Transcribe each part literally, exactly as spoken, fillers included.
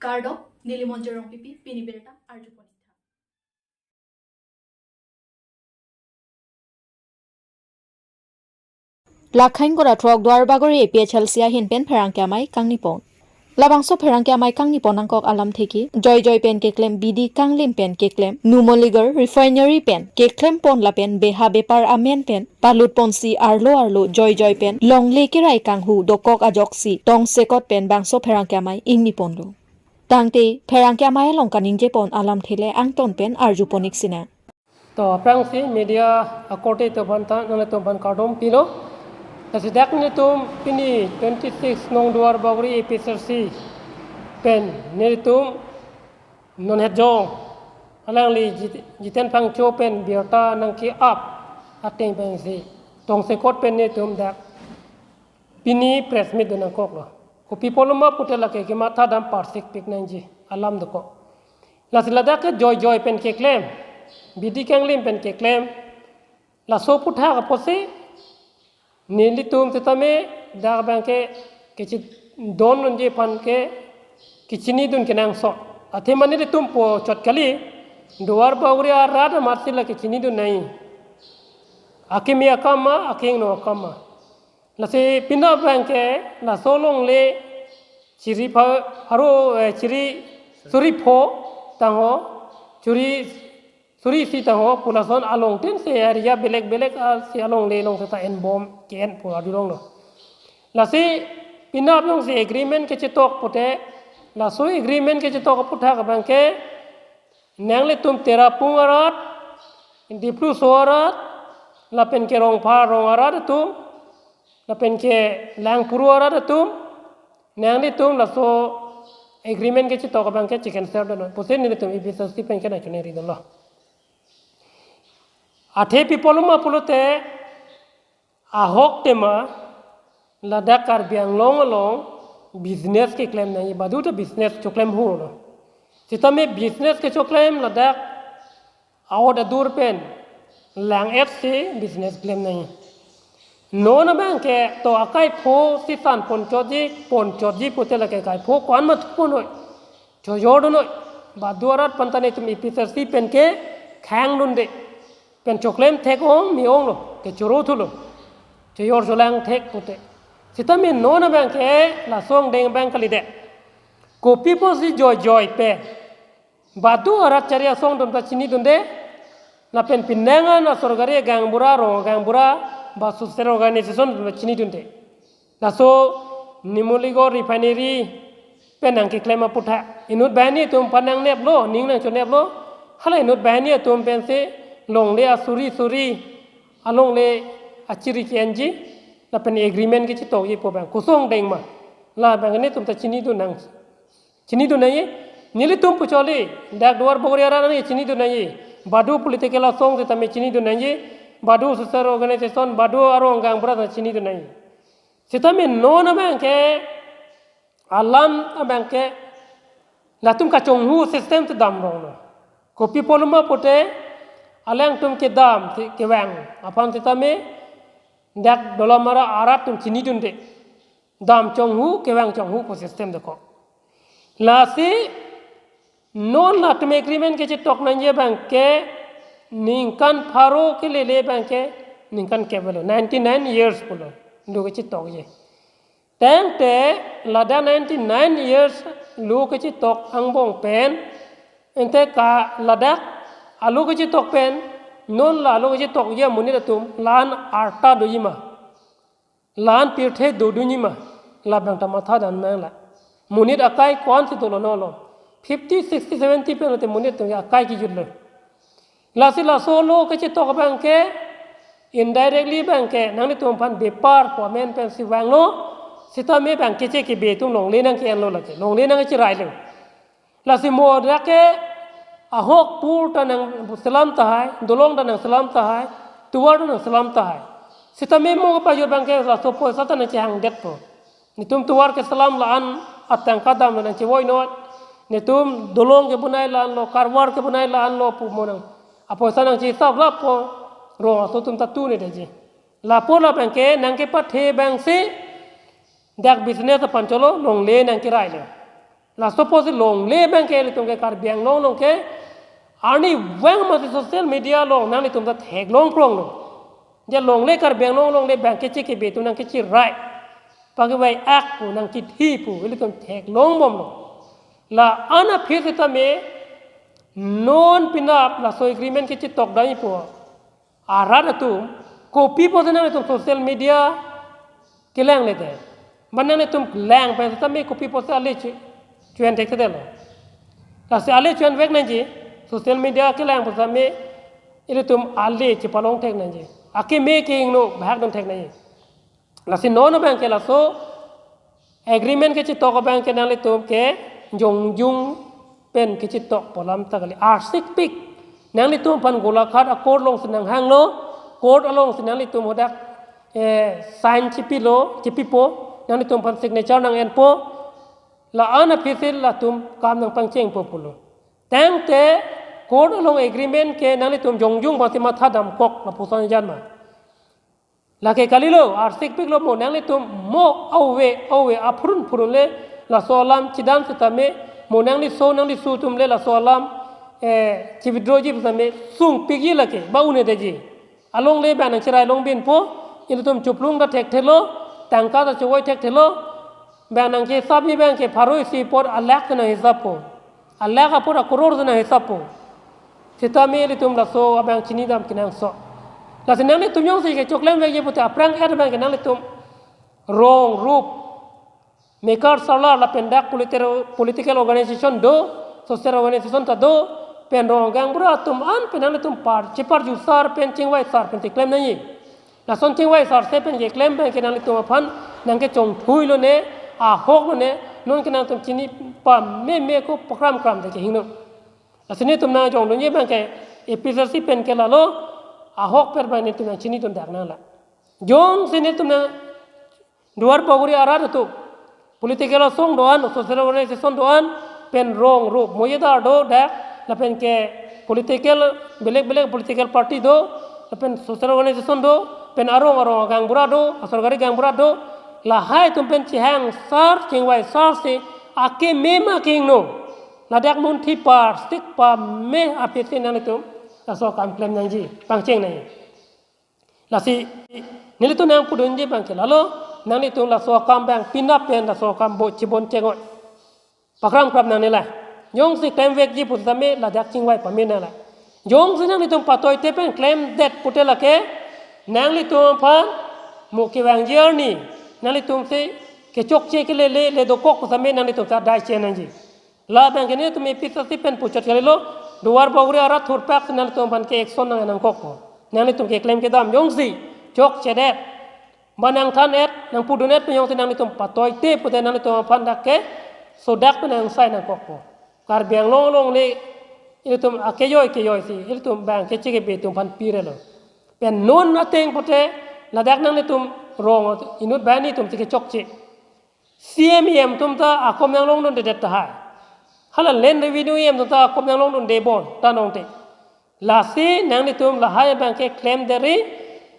Kardom, neli Monjir Rongpipi, pini birta arjupon ik tha. Lakhain kora throk Duarbagori A P H L C ahin pen pherangke amei kangnipon. Labangso pherangke amei kangnipon nangkok alamthe ke, joijoi pen keklem bidi kanglim pen keklem, Numaligarh refinery pen keklempon lapen beha bepar amen pen palutponsi arlo arlo joijoi pen longle kerai kanghu dokok ajoksi tongsekot pen bangso pherangke amei ingniponlo. Tangte pherangke amei along kaningjepon alamthe le angton pen arjupon ik sinang. To aphrangsi media akorte atum aphan ta nanglitum aphan kardom pilo. Lasi dak nelitum pini twenty six nong Duarbagori A P H L C pen nelitum non het jong alangli Jit-, Jiten Phangcho pen birta nangke-ap ateng pensi tongsekot pen nelitum dak pini press meet do nangkoklo. Kopi apotlo ma pute lake kematha dam parsik pik nangji alam dokok. Lasi ladak ke joijoi pen keklem, bidi kanglim pen keklem, laso aphuthak apotsi nelitum setame dak abang ke kechidon unji aphan ke kechinidun kenangsot. Athe mane nelitum po chot kali, Duarbagori arat amatsi la kechinidun nangji. Akimi akam ma, akingno akam ma. Lasi pini abang ke laso longle chiri pha aro, eh, chiri suri pho tangho, chiri suri isi tangho pu lason along tin se area belek belek, ah, si alongle along seta enbom ke-enpo adu longlo. Lasi pini abang si agreement kechetok pute, laso agreement kechetok aphuthak abang ke nanglitum Tirapung arat, Dipluso arat, lapen ke Rongphar arong arat atum, lapen ke Langpuru arat atum, nanglitum laso agreement kechetok abang ke chicken share dun pusi nelitum A P H L C pen ke nangchoningri dunlo. Athe pi apotlo ma pulote, ahok tema ladak Karbi Anglong along business keklem nangji, badu ta business choklem hulo. Setame business kechoklem ladak a-ot adur pen lang-et si business klem nangji. Non abang ke to akai pho si sanpon chotji, pon chotji pute lake kai pho ko-an ma thuponoi, chojor dunoi. Badu arat aphan ta nelitum A P H L C pen ke khang dunde. Pen choklem thek ong me-onglo, kechoro thulo. Chojor cholang thek pute. Setame non abang ke laso angdeng abang kalidet. Kopi apotsi joijoi pen badu arat chari asong atum ta chinidunde, lapen penang an asorkari gaonbura, rong gaonbura, ba social organization atum ta chinidunde. Laso Numaligarh refinery pen nangkeklem aphuthak inut banghini atum aphan nangneplo, ning nangchoneplo, hala inut banghini atum pensi longle asuri suri, alongle achiri ke-enji, lapen agreement kechetokji pu abang koson angdeng ma, labang nelitum ta chinidun nang, chinidun nangji. Nelitum pu choli, dak Duarbagori arat nangji chinidun nangji. Badu political asong setame chinidun nangji. Badu social organization, badu arong gaonbura ta chinidun nangji. Setame non abang ke, alam abang ke, latum kachonghu system si dam ronglo. Kopi apotlo ma pute, alangtum kedam si kevang aphan setame dak Dolamara arat atum chinidunde. Dam chonghu, kevang chonghu pu system dokok. Lasi non latum agreement kechetok nangji abang ke ningkan pharo kelele abang ke ningkan kep lo, ninety nine years pulo, lo kechetokji. Tangte ladak ninety nine years lo kechetok angbong pen, ante ka ladak alo kechetok pen, non la alo kechetokji amonit atum la-an arta doji ma, la-an pirthe dodunji ma, labang ta matha dam nanglang. Monit akai ko-an si dolo nolo. Fifty, sixty, seventy pen lote monit atum akai kejutlo. Lasi laso lo kechetok abang ke indirectly abang ke nanglitum aphan bepar pu amen pensi vanglo, setame abang keche kebe atum longle nangke-enlo lake, longle nangkecherailo. Lasi mo dak ke ahok pur ta nangselam tahai, dolong ta nangselam tahai, tovar ta nangselam tahai. Setame mo kepajut abang ke laso apoisa ta nangchehangdetpo. Netum tovar keselam la-an, atangka dam nangchevoinoi. Netum dolong kebonai la-anlo, karwar kebonai la-anlo pu mo nang apoisa nangchesaplappo, rong aso atum ta tunedetji. Lapu labang ke nangkepathe abang si dak business aphan cholo, longle nangkerailo. Laso apotsi longle abangke ilitum ke Karbi Anglong along ke arnivang mati social media along nanglitum ta theklong pronglo. Je longle Karbi Anglong along le abangke chekebe atum nangkechirai, pakevai-ak pu nangkethi pu ilitum theklong bomlo. La-an aphi sitame non penap laso agreement kechetok dai pu arat atum, kopi apotsi nanglitum social media kelang le te? Ba nanglitum lang pen sitame kopi apotsi ale chu-, chuan thekthedetlo? Lasi ale chuan vek nangji, social media kelang pu sitame ilitum ale chepalong thek nangji. Akeme ke ingno bahak dun thek nangji. Lasi non abangke laso agreement kechetok abangke nanglitum ke jongjung pen kechetok pu alam ta kali, arsikpik. Nanglitum aphan Golaghat a-court alongsi nanghanglo, court alongsi nanglitum hadak, eh, sign chepilo, chepipo, nanglitum aphan signature nang-enpo, la-an aphi si latum kam nangpangchengpo pulo. Tangte court along agreement ke nanglitum jongjung aphansi matha damkok lapuson jan ma? Lake kalilo, arsikpiklo. Mo nanglitum mo ave ave aphurun phurun le laso alam chedan sitame, mo nangliso nanglisu atum le laso alam, eh, che-withdraw ji sitame sungpikji lake, ba un-edetji. Alongle bang nangcherai longbinpo, ilitum chuplung ta thekthelo, tangka ta chevoi thekthelo, bang nangkesapji abangke pharo isi apot alakh ta nanghisappo. Alakh apot akoror ta nanghisappo. Sitame ilitum laso abang chinidam kenangsot. Lasi nanglitum jongsi kechoklem vekji pute aphrang-et abangke nanglitum rong rup, mekar sarlar lapen dak politi-, political organization do, social organization ta do, pen rong gaonbura atum an pen nanglitum par, cheparjusar pen chingvaisar pen keklem nangji. Lason chingvaisarse pen keklem abangke nanglitum aphan nangkechongthuilo ne, ahoklo ne, non ke nangtum chini pameme ko pakramkram de kehingno. Lasi netum nangjongdunji abangke A P H L C pen ke lalo, ahokpet abang netum nangchinidun dak nanglang. Jongsi netum nang Duar Bagori arat atum, political asong do-an, social organization do-an, pen rong rup, moyedar do dak, lapen ke political, belek belek political party do, lapen social organization do, pen arong arong agaonbura do, asorkari gaonbura do, lahai atum pen chehangsar, chingvaisarsi, akeme ma kehingno, ladak munthi parsik pame aphi si nanglitum laso akam klem nangji, pangcheng nangji. Lasi nelitum nangpudunji abangke lalo, nanglitum laso akam abang penap pen laso akam bo chibon chengoi, pakramkram nangne la. Jongsi klem vekji pusitame ladak chingvai pame nanglang. Jongsi nanglitum patoite pen klemdet pute lake, nanglitum aphan mo kevangji arni, nanglitumsi kechokche kelele le dokok pusitame nanglitum ta dai che nangji. Labangke netum A P H L C pen puchot kalilo, Duar Bagori arat thurpak si nanglitum aphan ke action nang nangkokpo. Nanglitum keklem kedam jongsi chokchedet, ba nangthan-et, nangpudun-et pen jongsi nanglitum patoite pute nanglitum aphan dak ke sodak pen nangsai nangkokpo. Karbi Anglong alongle ilitum akejoi kejoi si, ilitum abangke chekebe atum aphan pirelo. Pen non ateng pute ladak nanglitum rong inut banghini atumsi kechokche. C M, E M atum ta akom nanglongdundedet tahai. Hala land revenue E M atum ta akom nanglongdunde bon, ta nongte. Lasi nanglitum lahai abangke klemdet ri,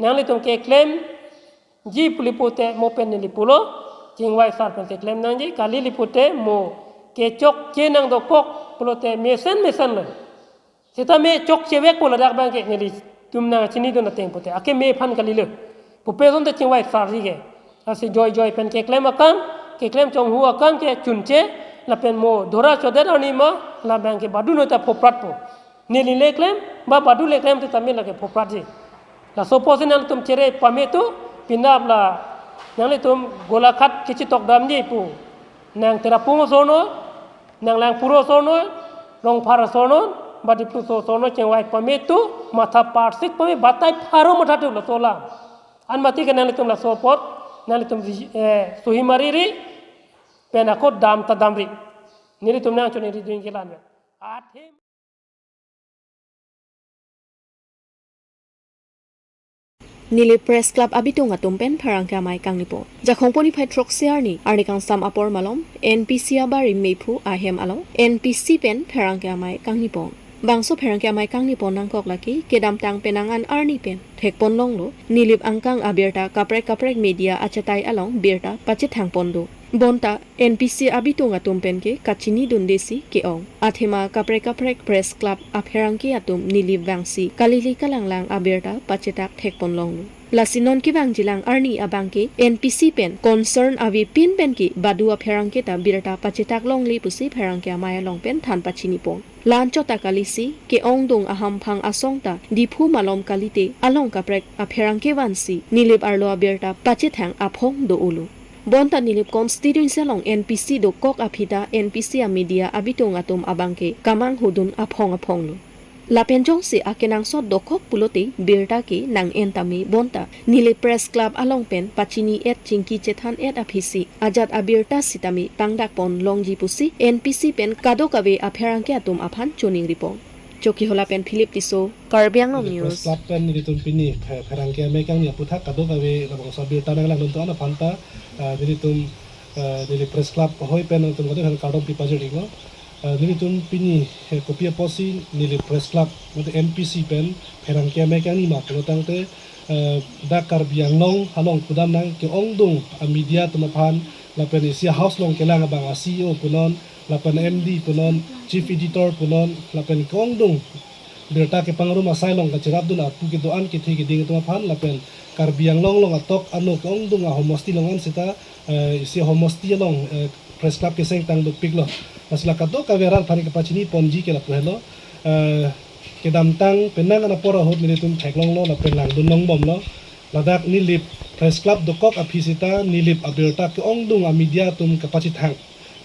nanglitum keklemji puli pute mo pen neli pulo, chingvaisar pensi klem nangji, kali li pute mo kechokche nangdokok pulote mesen mesenlo. Sitame chokchevekpo ladak abangke, nelitum nangchinidun ateng pute akeme aphan kalilo. Pupe asonte chingvaisarji ke. Lasi joijoi pen keklem akam, keklem chonghu akam ke chunche, lapen mo dora chodet arni ma, labangke badunoi ta phopratpo. Neli le klem, ba badu le klem sitame lake phopratji. Laso apotsi nangtum chere pame tu, penap la nanglitum Golaghat kechetok damji pu, nang Tirapung asornoi, nang Langpur asornoi, Rongphar asornoi, ba Dipluso asornoi chingvai pame tu, matha parsik pame, batai pharo matha tu laso alam. An mati ke nanglitum laso apot, nanglitum, eh, suhi mari ri, pen ako dam ta damri. Nelitum nangchoningri dun kelang. Athim. Neli Press Club abitung atum pen pherangke amei kangnipo. Jakhong poni phai throksi arni, arni kangsam apor malom, N P C abari mephu ahem along, N P C pen pherangke amei kangnipo. Bangso pherangke amei kangni pon nangkok lake kedamtang penang an arni pen thekpon longlo, Nilip angkang abirta kaprek kaprek media achetai along birta pachethang pon do. Bonta N P C abitung atum pen ke kachini dundesi ke-ong. Athema kaprek kaprek press club apherangke atum Nilip vangsi kalili kalanglang abirta pachethak thekpon longlo. Lasi non kevangjilang arni abangke N P C pen concern avepin pen ke badu apherangke ta birta pachethak longle pusi pherangke amei along pen than pachini pon. La-anchot ta kalisi ke-ongdung ahamphang asong ta Diphu malom kalite along kaprek apherangke vansi Nilip arlo abirta pachethang aphong do-olo. Bonta Nilip constituency along N P C dokok aphi ta N P C amedia abitung atum abangke kamanghu dun aphong aphonglo. Lapen jongsi akenangsot dokok pulote birta ke nang-en tame bonta Nilip press club along pen pachini et chingki chethan et aphisi ajat abirta sitame pangdak pon longji pusi N P C pen kadokave apherangke atum aphan choningri pon. Chokihola pen Philip Tisso, Karbi Anglong Nilip press News. Club pen nelitum pini phe-, pherangke amei kangni aputhak kadokave labangso abirta nanglangdun to-an aphan ta, ah, nelitum, ah, Nilip press club ahoi pen nangtum kadokave kardom pipajir iklo. Ah, nelitum pini, eh, kopi apotsi Nilip press club mate N P C pen pherangke amei kangni ma pulo tangte, eh, dak Karbi Anglong along pudam nang ke-ongdung amedia atum aphan lapen isi house along kelang abang a-C E O punon, lapen M D punon, chief editor punon, lapen ke-ongdung birta kepangrum asai along kacherapdun apu kedo-an kethe keding atum aphan, lapen Karbi Anglong along atok ano ke-ongdung ahomosti along an seta, eh, isi homosti along, eh, press club keseng tang dopiklo. Lasi la kadokave arat aphan kapachini ponji ke lapu helo. Eh, kedamtang penang an apor ahut nelitum theklonglo lapen langdun longbomlo. Ladak Nilip press club dokok aphi seta Nilip abirta ke-ongdung amedia atum kapachethang.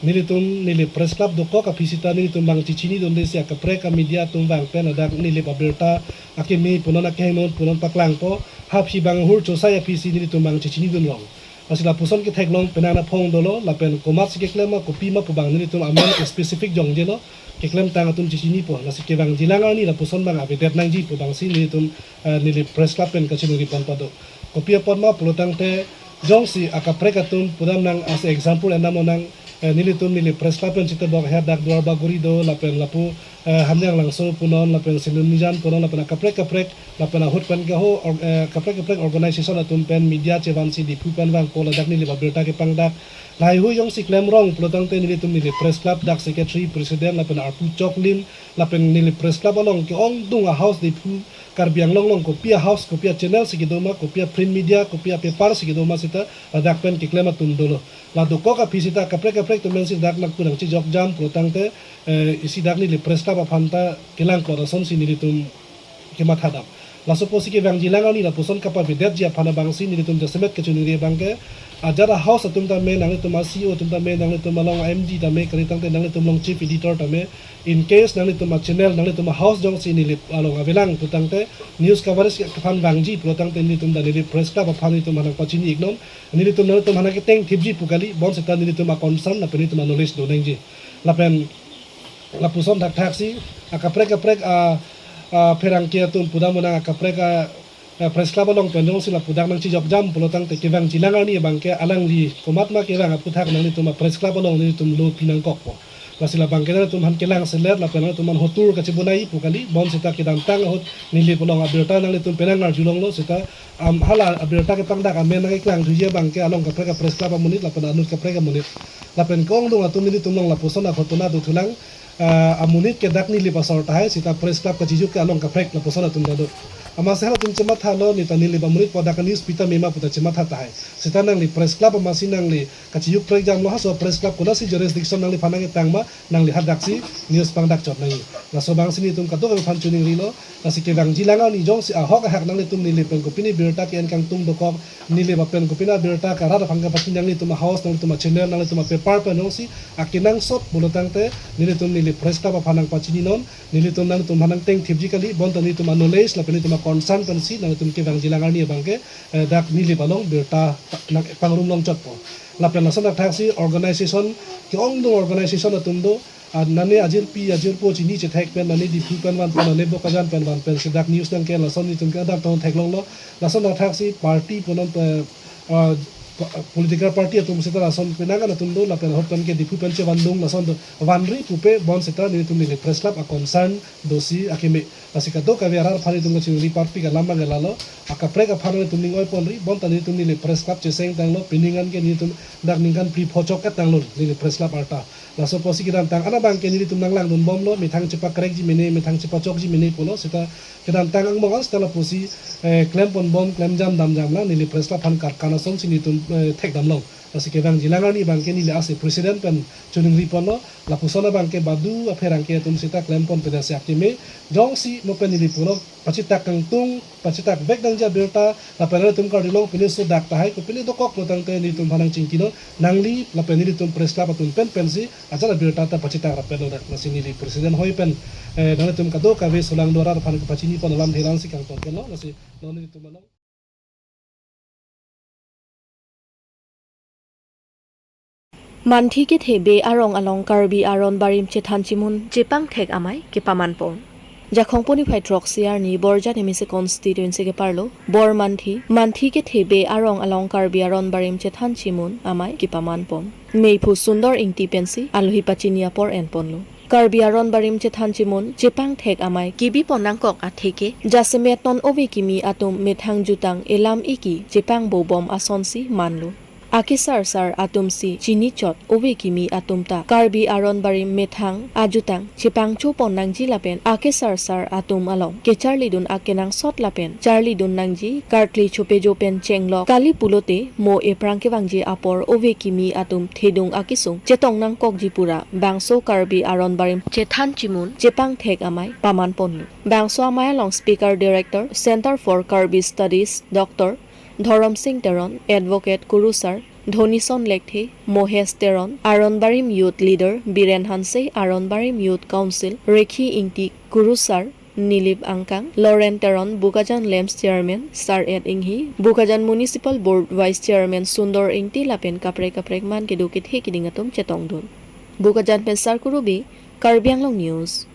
Nelitum Nilip press club dokok aphi seta nelitum bang chechini dundesi akaprek amedia atum vang pen ladak Nilip abirta akeme punon akeheno punon paklangpo. Haphi bang hur chosai aphisi nelitum bang chechini dun long. Lasi lapuson ketheklong penang aphong dolo lapen komatsi keklem ma kopi ma pu bang nelitum amen ke specific jongjelo, keklem tang atum chechinipo. Lasi kevangjilang arni lapuson bang avedet nangji pu bangsi nelitum, eh, Nilip press club pen kachiningri pon pado. Kopi apot ma pulo tangte jongsi akaprek atum pudam nang as example enam onang, eh, nelitum Nilip press club pen chitebok her dak Duar Bagori do lapen lapu, eh, Hamjang Langso punon lapen Sinun Nijan punon lapen akaprek kaprek lapen ahut pen keho or-, eh, kaprek kaprek organization atum pen media chevansi Diphu pen vangpo ladak Nilip abirta kepangdak. Lahai hui jongsi klemrong pulo tangte nelitum Nilip press club dak secretary, president lapen arpu choklim lapen Nilip press club along ke-ongdung a-house Diphu Karbi Anglong along kopi a-house kopi a-channel si kedo ma, kopi a-print media, kopi a-paper si kedo ma seta ladak pen keklem atum dolo. La dokok aphi seta kaprek kaprek atum pensi dak nangpu nangchejokjam pulo tangte, eh, isi dak Nilip press club aphan ta kelang klot asonsi nelitum kemathadam. Laso apotsi kevangjilang arni lapuson kapavedetji aphan abangsi nelitum jasemet kachiningri abangke ajat a-house atum tame nanglitum a-C E O atum tame nanglitum along M D tame kali tangte nanglitum along chief editor tame in case nanglitum a-channel nanglitum a-house jongsi Nilip along avelang pu tangte news coverage aphan vangji pulo tangte nelitum ta Nilip press club aphan nelitum aphan nangpachini iknon. Nelitum nanglitum aphan nangketeng thipji pu kali, bonseta nelitum a-concern lapen nelitum a-knowledge do nangji. Lapen lapuson thakthaksi akaprek kaprek a, apherangke atum pudam onang akaprek a, a-press club along pen jongsi lapu dak nangchejokjam pulo tangte kevangjilang arni abangke alangli komat ma kevang aputhak nanglitum a-press club along nelitum lo pi nangkokpo. Lasi labangke nanglitum aphan kelang selet lapen nanglitum aphan hotur kachebonai pu kali, bonseta kedamtang ahut Nilip along abirta nanglitum penang arjulonglo seta, am, hala abirta kepangdak amen nangkeklang thuji abangke along kaprek a-press club amonit lapen anut kaprek amonit. Lapen ke-ongdung atum nelitum along lapuson aghotona dothulang, ah, amonit ke dak Nilip asor tahai seta press club kachijuk ke along kaprek lapuson atum ta do. Amatsi halatum chemathalo neta Nilip amonit pu dak news pi tame ma puta chematha tahai. Seta nangli press club amatsi nangli kachijuk prekjamlo, halaso press club konatsi jurisdiction nangliphan nangketang ma, nangli hadaksi news pangdak chot nangji. Laso abangsi nelitum kadokave aphan chiningrilo. Lasi kevangjilang arni jongsi ahok ahak nanglitum Nilip pen kopine birta ke-en kangtung dokok, Nilip apen kopine birta ke arat aphan kapachini nanglitum a-house, nanglitum a-channel, nanglitum a-paper pen jongsi akenangsot pulo tangte nelitum Nilip press club aphan nangpachininon, nelitum nanglitum aphan nangteng thipji kali, bonta nelitum a-knowledge lapen nelitum a-concern pensi nanglitum kevangjilang arni abangke, eh, dak Nilip along birta nangpangrum longchotpo. Lapen lason thakthaksi organization, ke-ongdung organization atum do, ah, nane ajirpi ajirpo chini chethek pen, nane Diphu pen van pen, nane Bokajan pen van pensi dak news nangke lason nelitum ke adap tong theklonglo. Lason thakthaksi party punon pe, ah, political party atum seta lason penang an atum do, lapen ahut pen ke Diphu pen chevan lung lason do, vanri pupe bonseta nelitum neli press club a concern dosi akeme. Lasi kadokave arat aphan nelitum kachiningri parpik alam ke lalo, akaprek aphan nelitum ning-oi ponri, bonta nelitum neli press club cheseng tanglo, pining an ke nelitum dak ningkan phli pho chok-et tanglo neli press club arta. Laso apotsi kedamtang an abang ke nelitum nanglangdun bomlo, methang chepakrekji mene, methang chepachokji mene pulo, seta kedamtang angbong an seta lapusi, eh, klem pon bom, klem jam dam jam lang, neli press club aphan karkan asonsi nelitum, eh, thekdam long. Lasi kevangji lang arni abang ke neli as a president pen chiningri ponlo, lapuson abang ke badu apherangke atum seta klem pon pen asi akeme, jongsi mo pen neli pulo, pachitak kangtung, pachitak vek nangji abirta, lapen nelitum karjulong pine so dak tahai ko pine dokok lo tangte nelitum aphan nangchingki non, nangli lapen nelitum press club atum pen pensi ajat abirta ta pachitak rapet lo dak, lasi neli president hoi pen, eh, nanglitum kadokave solangdo arat aphan kepachini pon alam thelang si kangtong pen lo, lasi non nelitum along. Manthi kethe be arong along Karbi Aron Barim chethan chimun chepangthek amei kepaman pon. Jakhong puni phai throksi arni Borjan M A C constituency keparlo Bormanthi, Manthi kethe be arong along Karbi Aron Barim chethan chimun amei kepaman pon. Meiphu Sundor Ingti pensi alohi pachini apor en ponlo. Karbi Aron Barim chethan chimun chepangthek amei kebi pon nangkok atheke jasemet non ove kimi atum methang jutang elam eki chepangbo bom asonsi manlo. Akesarsar atumsi chinichot ove kimi atum ta Karbi Aron Barim methang ajutang chepangcho pon nangji lapen akesarsar atum along kecharlidun akenangsot lapen charlidun nangji, karkli chopejo pen chenglok kali pulote mo ephrang kevangji apor ove kimi atum thedung akesung chetong nangkokji pura bangso Karbi Aron Barim chethan chimun chepangthek amei paman ponlo. Bangso amei along speaker director Center for Karbi Studies Doctor Dhorom Singh Teron, Advocate Kurusar Dhonison Lekthe, Mohesh Teron, Aron Barim Youth Leader Biren Hanse, Aron Barim Youth Council Rekhi Ingti, Kurusar Nilip Angkang, Loren Teron, Bokajan LAMPS Chairman Sar Ed Inghi, Bokajan Municipal Board Vice Chairman Sundor Ingti lapen kaprek kaprek man kedo kethe keding atum chetongdun. Bokajan pen Sarkuru Bey, Karbi Anglong News.